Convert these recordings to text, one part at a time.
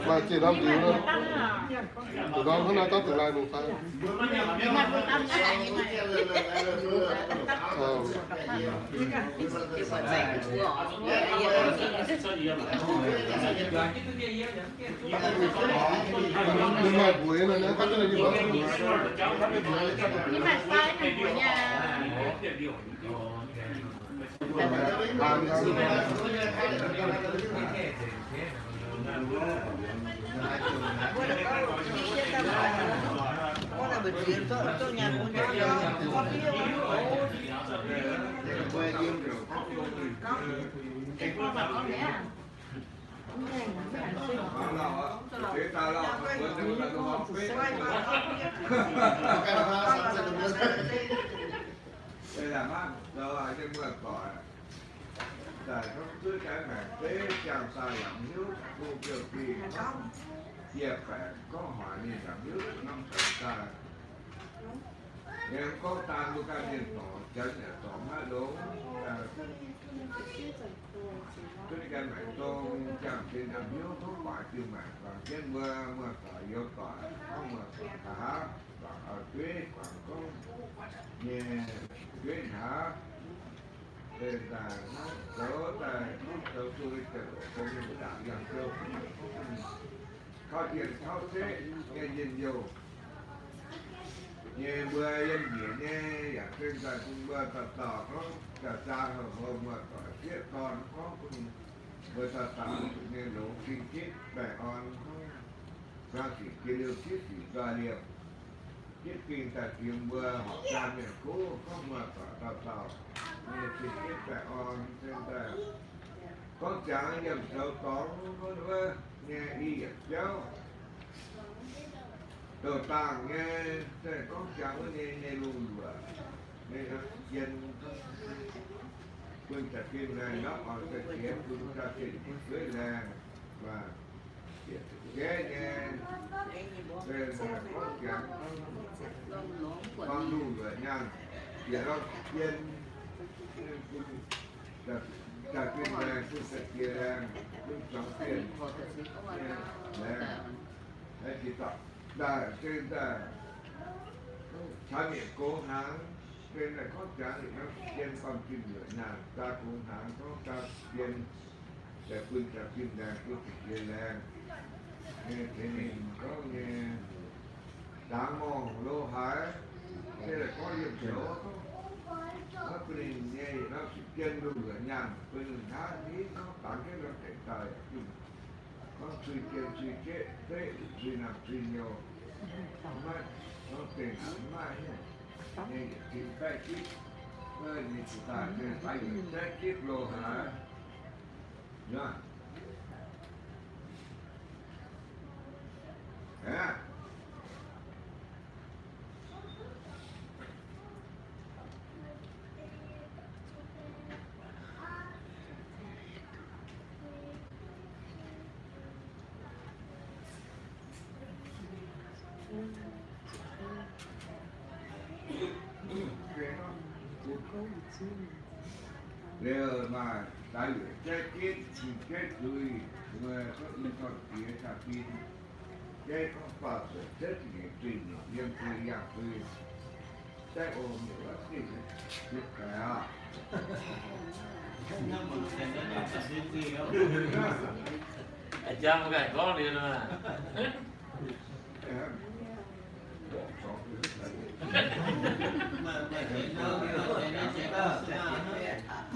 Maaih ziex norm liuz nor, norm hnangv naaiv gorngv deix lai nungc fai. Ninh maaih mbuox nor, naaiv gorngv deix lai nungc fai. Daaih gorngv zuov jaaix maengc zeiv, ziangh daaih yaac mv hiuv, bung biouv dingh, yie baengc gorngv hoic ninh yaac mv hiuv, norm zoux daaih. Yie gorngv daan mbuo ganh mienh dorngx, janx yaac dorngx maiv longx. Duqv ninh ganh maengc dong, jangx zinh yaac mv hiuv, gorngv baaix diuh maengc, baac jienv mbuo muoz-doic youz doic, gorngv muoz-doic nqa'haav, guangc oix dueiv, guangc gorngv nyei dueiv nqa'haav. Deix daaih hnangv zoux daaih, hnangv zoux duqv jauv-louc gong nyei mbuo ndaangc yangh zouv, kaux jiex kaux zeqv nyei njien-youh nyei mbuo yiem njiec nyei, yaac zengv daaih bun mbuo dauh dauh gorngv jaa-jaa houc houc muoz-doic sieqv dorn gorngv bun mbuo dauh dauh zuqc nyei longx cing gitv baengh orn gorngv, zaangc sic jiex liuz gitv sic nzoih liemh, gitv bingh daaih jiex mbuo horpc jaa mienh kuv gorngv muoz-doic dauh dauh nyei cing gitv baengh orn zengv daaih. Gorngv jangx yiem zoux dorngx wuov nyei i yietc biauv douc dangh nyei, gorngv jangx wuov nyei, nyei lungh luoqc, nyei jien, bun jaax-zinh laengh nopv oix se jiex bun jaax-zinh fu'jueiv laengh, maaih jiex jeiv nyei, gorngv jangx, gorngv lungh luoqc nyaanh, jiex lorqc jien, jaax-zinh laengh, bun se jiex laengh, bun zuangx bienh laengh, jiex daaih, daaih, daaih, caux mienh gox hnaangx, se daaih gorngv jangx yietc norm jien, gorngv jin luoqc nyaanh, jaa gox hnaangx, gorngv jaa jien, daaih bun jaax-zinh laengh, bun se jiex laengh, nyei tengx ninh gorngv nyei, dangx morngh lo haaix, se daaih gorngv yiem zoux, gorngv bun ninh nyei yietc norm jien, lungh luoqc nyaanh, bun ninh hnangv ni gorngv dangx jienv lomh nqengc daaih, gorngv cui jien cui jeqv zeqv, cui naamh cui nyouz, maiv gorngv dengh aqc maiv hiuv nyei, yietc cin baeqv gitv, nyei cin daaih baeqv yietc baeqv gitv lo haaix, aqv. Liuz maaih daaih yuoqc jaiv gitv, cing jaiv zuiz, muoz gorngv i dorn diex caa-bin, jaiv gorngv faah zuoqc jaiv zingh nyeic zuiz, nyeic yiem zuiz, yangh zuiz, jaiv o mietc wuov zingh, mietc gaax aqv. Jang mbuo ganh gorngv liuz nor.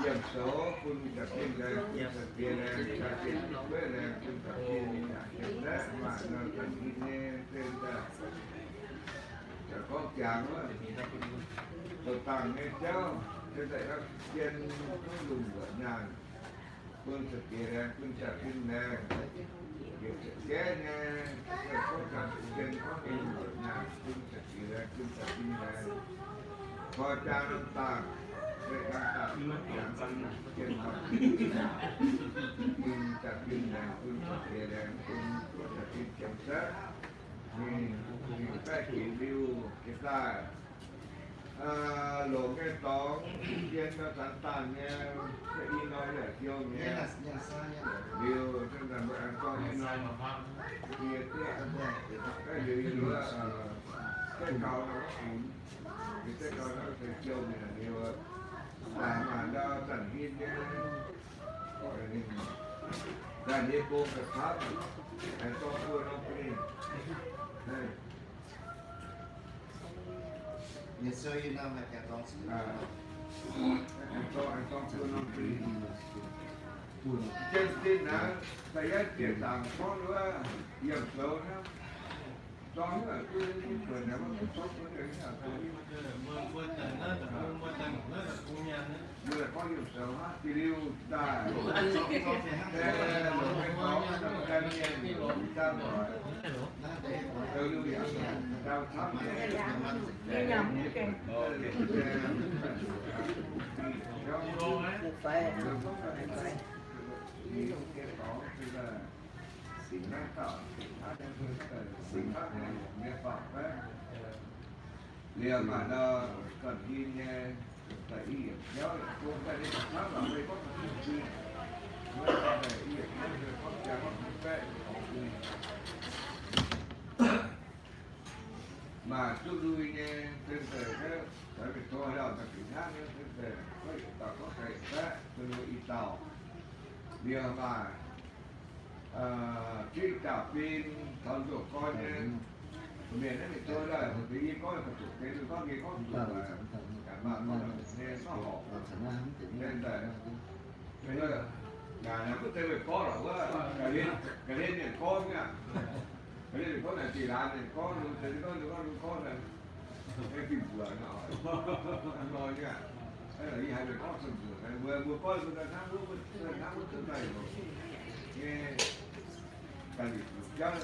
Yiem zoux bun jaax-zinh laengh, bun caux jiex laengh, caux jiex fu'jueiv laengh, bun caux jiex mingh yaac yiem laeqv maaih nor, caux jiex nyei, se daaih, caux gorngv jangx wuov, douc dangh nyei jauv, se daaih yaac jien, gorngv lungh luoqc nyaanh, bun caux jiex laengh, bun caux jiex laengh, yietc jaiv nyei, se gorngv jangx jien, gorngv lungh luoqc nyaanh, bun caux jiex laengh, bun caux jiex laengh, koi jaa norm dangh, se norm dangh, jangx jien, bun caux jiex laengh, bun caux jiex laengh, bun caux jiex jiem setv, mingh, mingh baeqv jiex liuh jiex daaih. Longc nyei dorngx, jien nor zanc dangh nyei, se i norm yaac siou nyei. Liuz, se daaih mbuo aengx dorh nyei norm, jiex dieqv, liuz yie mbuo, jaiv gau nor, jiex dieqv gau nor se siou mienh liuz, daaih maaih ndau zanc hin nyei, ninh, daaih nyei gong daaih paatv, aengx dorh buo norm bun ninh. Aengx dorh, aengx dorh buo norm bun ninh. Jien zinh naaiv, da'yietv bieqc zaangc gorngv wuov, yiem zoux hnangv. Liuz maaih nor, ganh hin nyei, daaih i yietc jauv yaac bun daaih ninh daaih hnangv lorqc, meih gorngv daaih duqv zingh, wuov daaih i yietc jauv gorngv jangx gorngv baeqv gorngv bun. Maaih duqv lui nyei, zeng deix, caux meih tov haaix dauh daaih fih hnangv nyei, zeng deix, gorngv yietc dauh gorngv daaih yietc baeqv, duqv lui i dauh. Liuz maaih zipv jaax bin taux nzuqc gorn nyei mienh naaiv, mienh tov daaih, mv baac yie gorngv daaih zuqc deix, gorngv yie gorngv zuqc, maaih gorngv nyei gorngv horpc, zeng deix, naaiv mv zeiz meih gorngv lorqc wuov, ga'hlen mienh gorngv nyei aqv. Ga'hlen mienh gorngv naaic, zinh laanh mienh gorngv, ninh gorngv, ninh gorngv, ninh gorngv naaic, aengx fih mbuoqc nor, nor nyei aqv. Yie haiz mienh gorngv fih mbuoqc, mbuo, mbuo gorngv mbuo hnangv wuov, hnangv wuov duqv daaih nyei, daaih liuz jauv,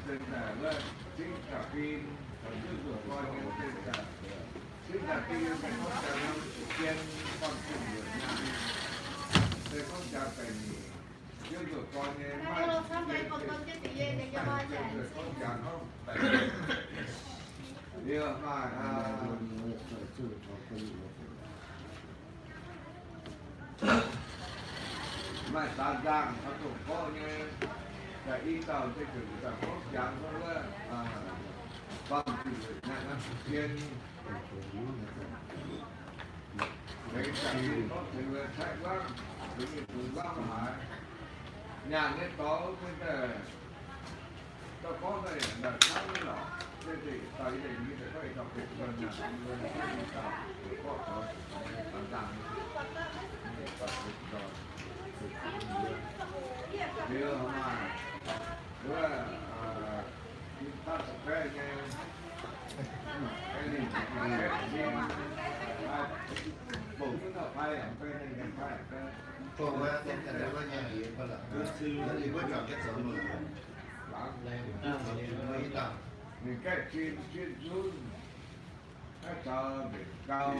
zinh daaih wuov, zipv jaax bin, taux nzuqc gorn nyei, zinh daaih, zipv jaax bin, gorngv jaax norm jien, gorngv fih mbuoqc nyaanh, se gorngv jaax daic nyeic, nzuqc gorn nyei, maaih, gorngv jaax gorngv daic nyeic, liuz maaih, maaih saax nzangc, maaih dongh gorqv nyei, daaih i dauh se zuqc daaih gorngv jangx gorngv wuov, bangc zuqc nyanc naaiv jien, aengx jangx gorngv tengx wuov caeqv wuov, tengx mingh bungx wuov haaix, nyanc nyei dorngx se daaih, dauh gorngv daaih yaac daaih camv nyei lorqc. Se deix dauh yie daaih, yie daaih gorngv, yie dauh benx dorn nyanc, yie dauh gorngv taux saax nzangc, liuz maaih, wuov, Bouh wuov, ninh gaeqv cin, cin nzunv, naaiv caux mbenc gau.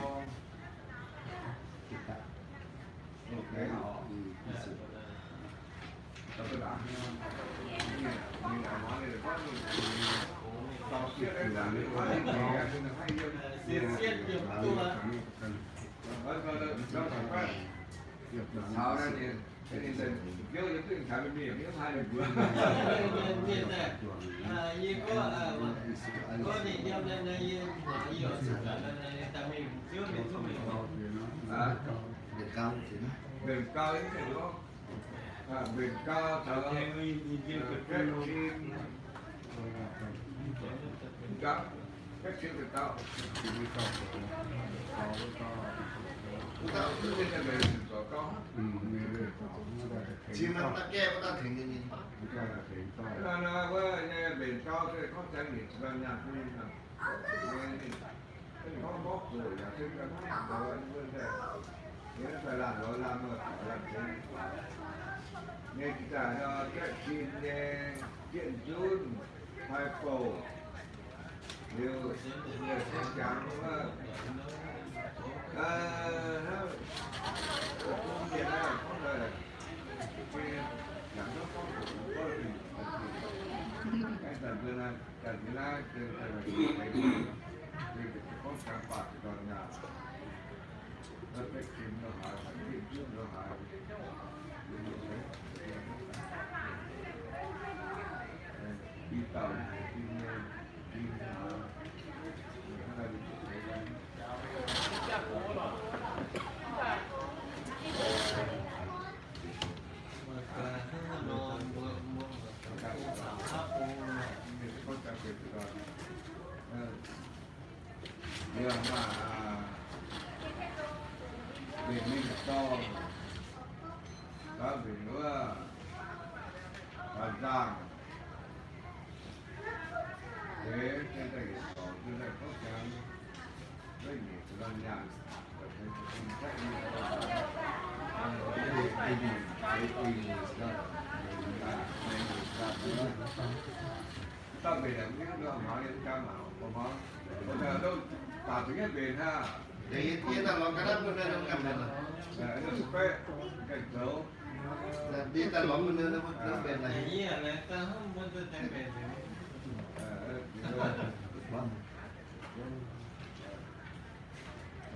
Mbenc gau, mbenc gau taux, gaeqv cin, gaeqv cin daaih dauh, mbenc gau se gorngv jangx nyei, gorngv mborqv zoqc yaac se ga'naaiv mbuo daaih, yie daaih laanh lorz laanh nor taux laanh zeix nyei jiex daaih nor, gaeqv cin nyei, zieqv nzunv, pai bouh, liuz, liuz se jangx wuov, hnangv, mienh naaiv gorngv daaih, jangx gorngv, gorngv, gorngv, zanc mbuo naaiv, zanc mbuo naaiv, gorngv jangx baac dorn nyaah. Liuz maaih mbenc mingh dorngh, mbenc wuov, baac nzangc,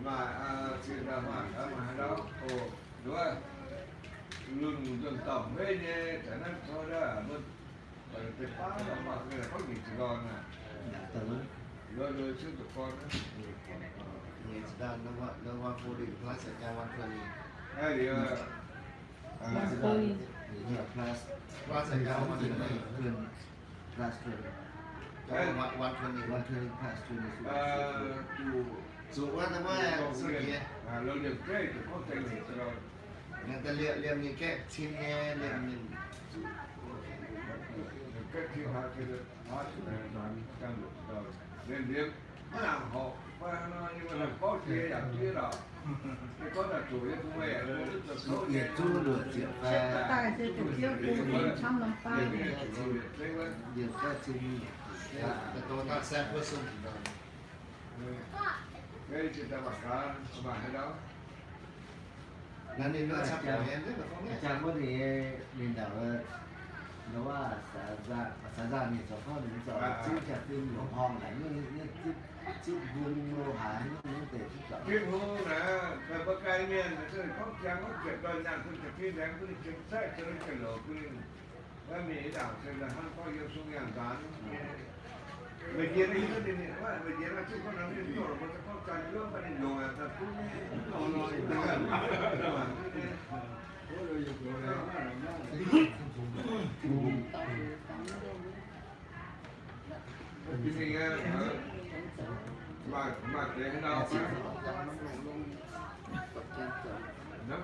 Maaih, maaih haaix dauh, o, nduov, lunc nzuonx dorngc hmeiv nyei, taux naaiv tov daaih, mbuo deix baav mangc gaax gorngv nyic ziepc ndorn aqv. Nduov, nduov, ciouv zoux gorn aqv. Liuz, Plus twenty. Plus twenty. Plus twenty. One twenty, one twenty plus twenty. Zuqc wuov, wuov, sueqv jiex. Liemh nyei gaeqv cin nyei, liemh ninh. Liemh, liemh, maiv nangc horpc, maiv nangc gorngv jiex yaac jiex lorqc. Yietc zungv luoqc ziepc fai. Liemh gaeqv cin, Naaiv ninh wuov, aa, jangx wuov ninh, ninh ndaauc, nor waac, saax nzaangc, ninh zoux gorngv ninh zoux zipv jaa-fin longc horngh naaic, zipv, zipv hung lo haaix nyungc deix zipv zoux. Zipv hung naaic, mbuo Gai mienh gorngv jangx wuov ziepc ndoih nyaanh bun jaa-fin laengz bun ninh jiex zaeqv, jiex loz bun ninh. Maiv mingh ndaangc se hnangv gorngv yiem sung yangh nzaanx. Meih njiec naaiv, meih njiec naaiv zungv gorngv nor, mienh mv dongh mbuo gorngv jangx wuov, mv baac ninh longc aqv, daaih bun mienh. Maaih, maaih deix haaix dauh mv maaih haaix. Naaiv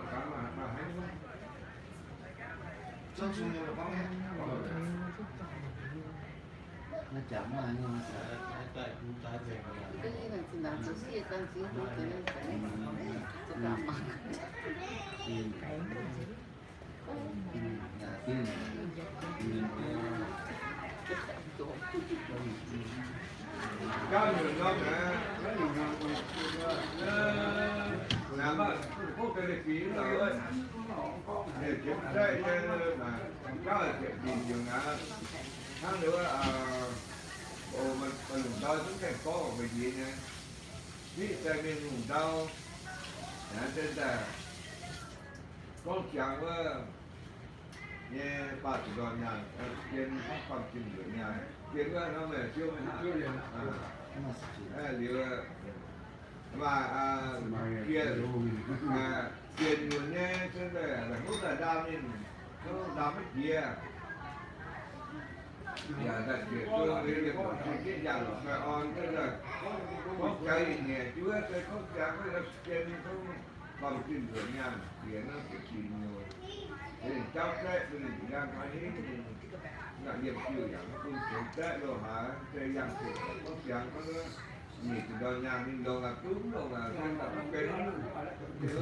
jangx maaih nyei. Gauh nyungc norm aqv, maiv nyungc norm, naaiv maaih kungx ga'naaiv fingx wuov, ziepc zaeqv nyei, gauh ziepc nyeic nyungc aqv. Hnangv ninh wuov, o, maaih lungh ndau zungv gaengh gorngv meih njiec nyei. Hitv daaih mingh lungh ndau, naaiv deix daaih gorngv jangx wuov nyei baamh zuqc ndorn nyaanh, zien hnangv baamh zuqc nduoqc nyaanh, zien wuov hnangv meih ziouv maiv haav. Liuz, maaih, zien, zien nyunc nyei, se daaih huv daaih ndaam ninh, huv ndaam maiv jiex. Yaac daaih jiex duqv liuz, gorngv jiex yaac lorqc fai orn, gorngv jaax yietc nyeic juov, se gorngv jaax maiv zien, gorngv baamh zuqc nduoqc nyaanh jiex naaiv ziepc nyeic nyungc. Jauv zaeqv bun ninh nziouc yangh haaix hingv, nangc yiem jiu yaac maiv bun congx zaeqv lo haaix, se yangh zuqc gorngv jangx gorngv nyic ziepc ndorn nyaanh ninh longx aqv, duqv longx aqv, se daaih maiv benx. Liuz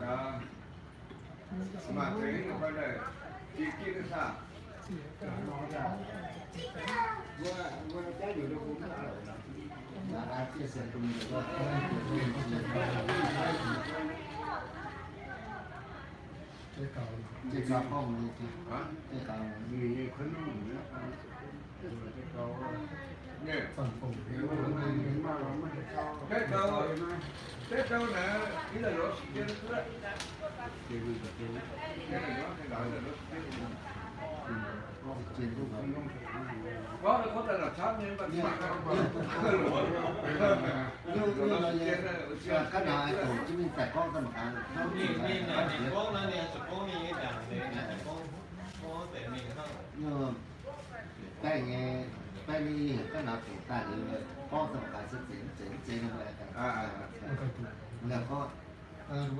gaax, maaih deix fai daaih jiex jienv saah. Taiv gau, taiv gau naaic, yie lorz sieqv jienv duqv. Gorngv gorngv daaih lorz camv nyei, mv baac ga'naaiv doqc jienv mingh daaih gorngv daaih mangc gaax. Ninh, ninh, ninh gorngv naaiv, ninh zuqc gorngv ninh nyei ndaangc, ninh zuqc gorngv, gorngv deix mingh hnangv. Baeqv nyei, baeqv nyei ga'naaiv doqc daaih liuz, gorngv daaih mangc gaax se zeiz mv zeiz, mv zeiz nor. Gorngv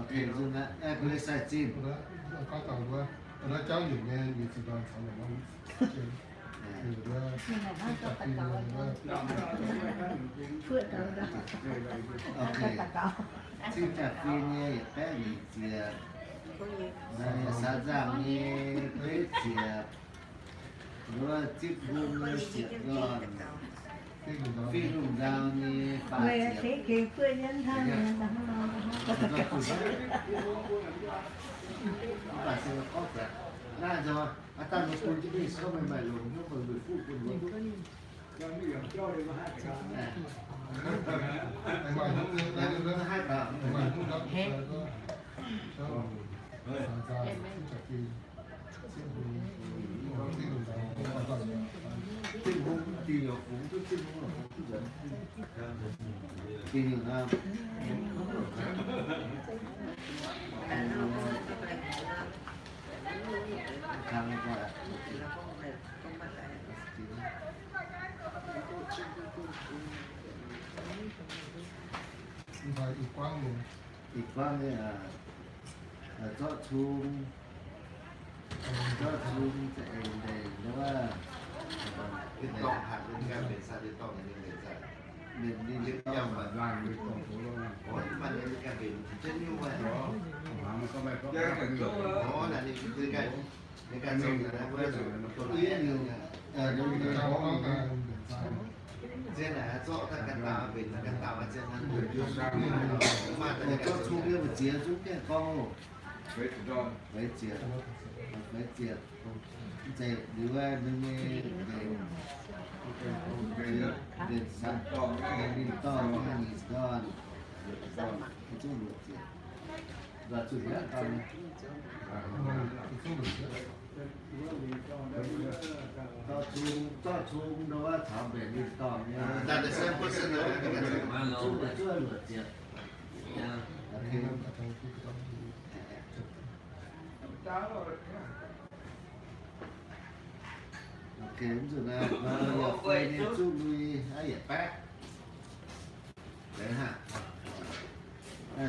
Okay, nzunc aqv, aa, ga'naaiv sai zinh. Okay. Cing-jaa fim nyei yietc baeqv nyic ziepc. Naaiv nyei saa nzangh nyei betv ziepc. Wuov zipv hung nyei ziepc nzonc. Fih lungh ndau nyei faah ziepc. Mv baac se gorngv daaih naaiv nzunc, aa, dangh ninh bun jienv mingh se gorngv meih maaih longx hnyouv meih weic fuqv bun wuov. Haih baac. Zinh hungh dingh youc fungx duqv, zinh hungh fungx duqv nzuonx. Dingh youc naaiv. Kang Ih guangv nyei, aa, zorqv cung, zorqv cung za'eix ndeic wuov, mbenc ninh, zorqv cung yiem mbu'ziex zungv gaengh gorngv oc. Feix ziepc, feix ziepc. Mv zeiz liuz wuov ninh nyei mbenc, mbenc sanv, mbenc ninh dorngh nyei nyic dorngh, zungv luoqc ziepc. Nzauh zuqc mi'aqv, dorngh, dorngh zungv Zungv ndau wuov caux mbenc ninh dorngh nyei, zuqv zuov luoqc ziepc. Ok, mv nzunc naaiv yaac fei nyei zuqv lui aqv yietc baeqv.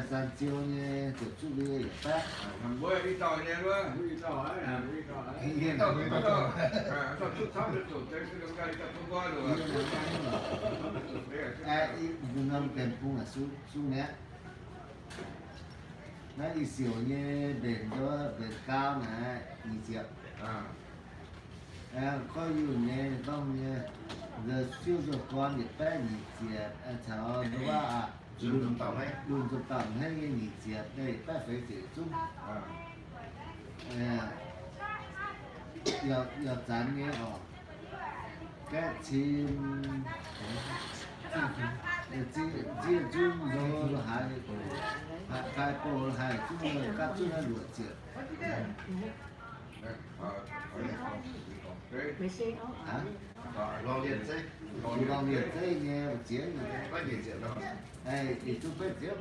San Ziou nyei ziouc zuqv lui yietc baeqv. Mbuo norm Diex Bung naaic sung, sung mi'aqv. Naaiv ih siouc nyei mbenc, mbenc gau naaic nyic ziepc. Gorngv Yunh nyei, gorngv nyei, The Silver Cord yietc baeqv nyic ziepc, caux nduov aqv, Lunc Nzunc Dauh Hneiv nyei nyic ziepc, yietc baeqv feix ziepc zungv. Yaac zanc nyei oc. Gaeqv cin, zieqv zunv nzo lo haaix, fai bouh lo haaix zunv, gapv zunv naaiv luoqc ziepc. Lorngh Lienh Zeiv nyei ziex, ih duqv betv ziepc.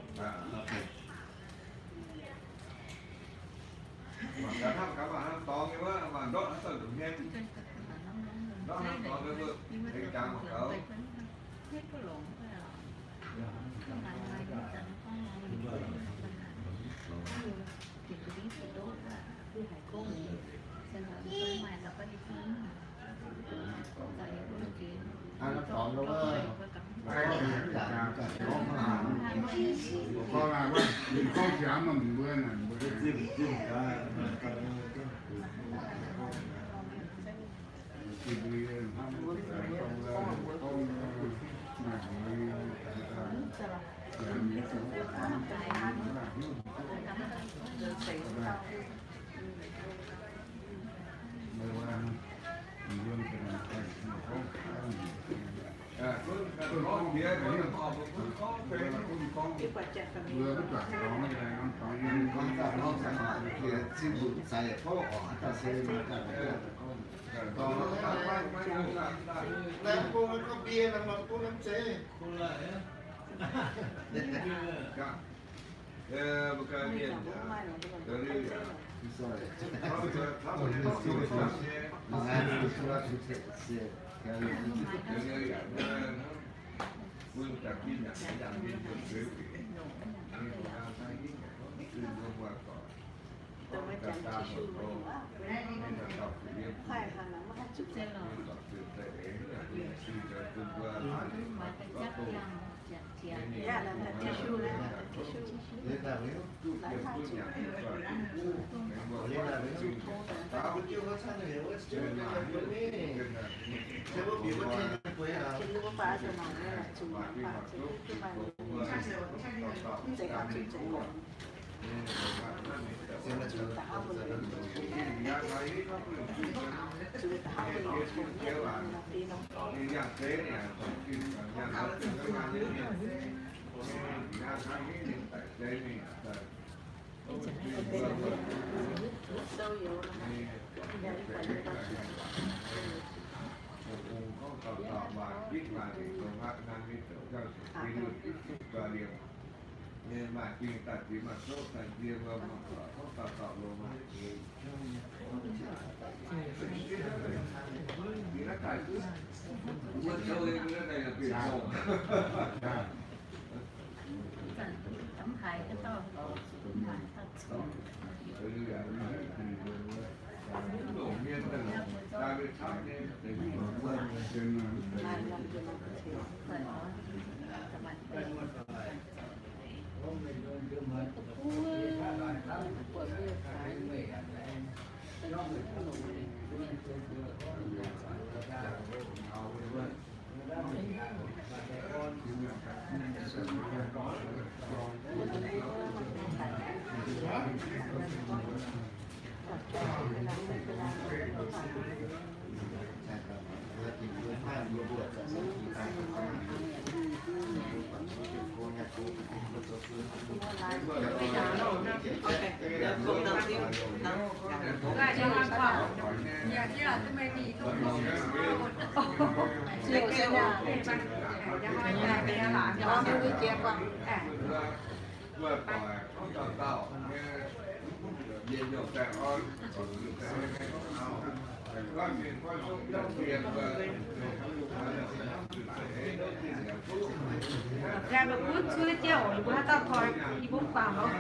Yie mbuo gunv cuotv jienv oc, yie mbuo haaix dauh koi, yie mbuo mv guangc oc.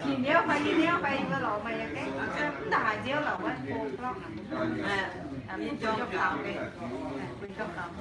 Yie niouv fai, yie niouv fai, yie mbuo lorz maaih yiem gaengh mv daaih haaix nziouv lorz wuov four o'clock. Mbuo jauv faaux, mbuo jauv faaux.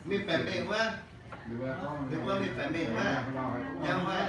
Mingh baeqc mengh wuov, ninh mbuo mingh baeqc mengh wuov, yangh wuov,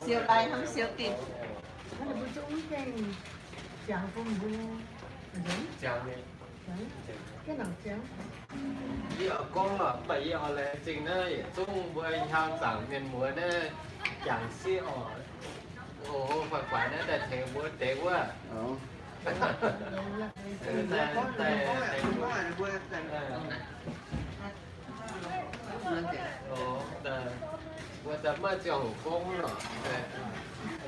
Siou lai hnangv siou dinh. Yie gorngv lorqc, mv baac yie oix laengz zingh naaiv yietc zungv mbuo hnyangx zaangc mienh muoz naaiv jangx sieqv oc. Oc, guaix guaix naaiv daaih tengx mbuo deix wuov. Mbuo daaih maiv ziangh hoc gorngv lorqc,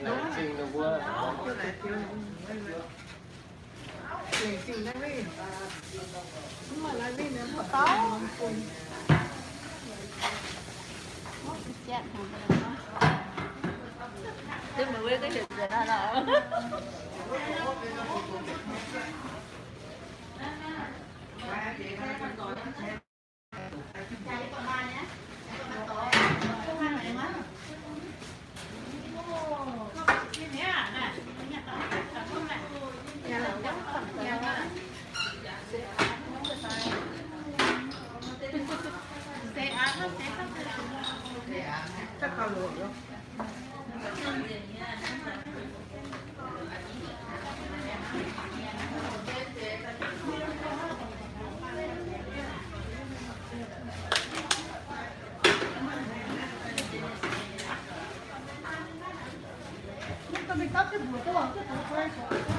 laengz zingh ninh mbuo. Laengz zingh naaiv winh, mv maaih naaiv winh, mv baac Mv dungx mingh dapv jienv mbuoqc duqv, duqv taux fai.